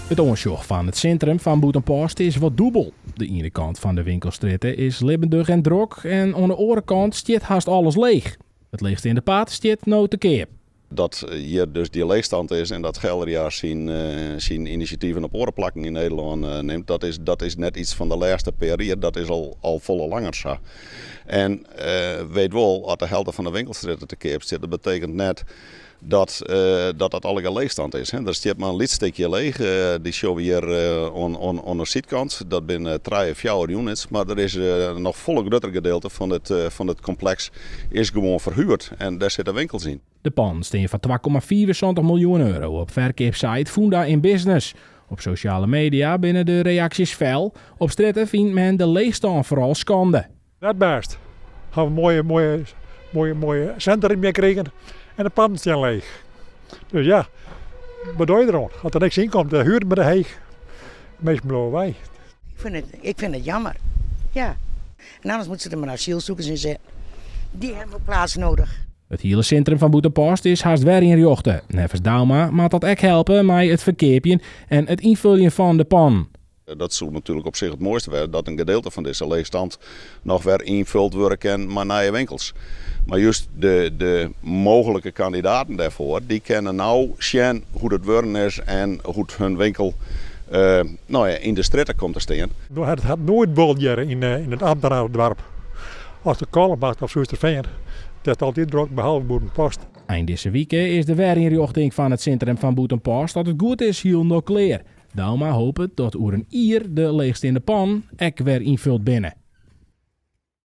It oansjoch fan it sintrum fan Bûtenpost is wat dûbel. De iene kant fan de winkelstrjitte is libbendich en drok en oan de oare kant stiet hast alles leech. It leechsteande part stiet no te keap. Dat hjir dus dy leechstand is en dat Gelria syn syn inisjativen op oare plakken yn Nederlân nimt, dat is net iets fan de lêste pear jier, dat is al folle langer sa. En weet wol, as de helte fan de winkelstrjitte te keap stiet, dat betekent net dat dat allegear leechstand is. Der stiet mar in lyts stikje leech, dy sjogge we hjir oan de sydkant. Dat binne trije, fjouwer units, mar der is noch folle grutter gedeelte fan it kompleks is gewoan ferhuurd en dêr sitte winkels yn. De pannen stean foar 2,75 miljoen euro op ferkeapsite Funda in Business. Op sosjale media binne de reaksjes fel. Op strjitte fynt men de leechstân foaral skande. Net bêst. Hawwe we in moaie, moaie, moaie sintrum hjir krigen en de pannen stean leech. Dus ja, wat dogge je deroan? As der niks yn komt, de huren binne heech, de minsken bliuwe wei. Ik fyn it jammer, ja. En anders moatte se der mar asylsûkers yn sette. Dy hawwe wol plaats nedich. It hiele sintrum fan Bûtenpost is hast wer ynrjochte. Neffens Douma moat dat ek helpe mei it ferkeapjen en it ynfoljen fan de pannen. Dat soe natuerlik op sich it moaiste wêze, dat in gedeelte fan dizze leechstand noch wer ynfuld wurde kin mei nije winkels. Mar just de mooglike kandidaten dêrfoar, dy kinne no sjen hoe't it wurden is en hoe't hun winkel no ja, yn de strjitte komt te stean. It hat noait bol hjir yn it ambtenaredoarp. As de Kollum moat of Soesterveen, it is altyd drok behalve Bûtenpost. Ein dizze wike is de werynrjochting fan it sintrum fan Bûtenpost as it goed is hielendal klear. Douma hopet dat oer in jier de leechsteande pannen ek wer ynfuld binne.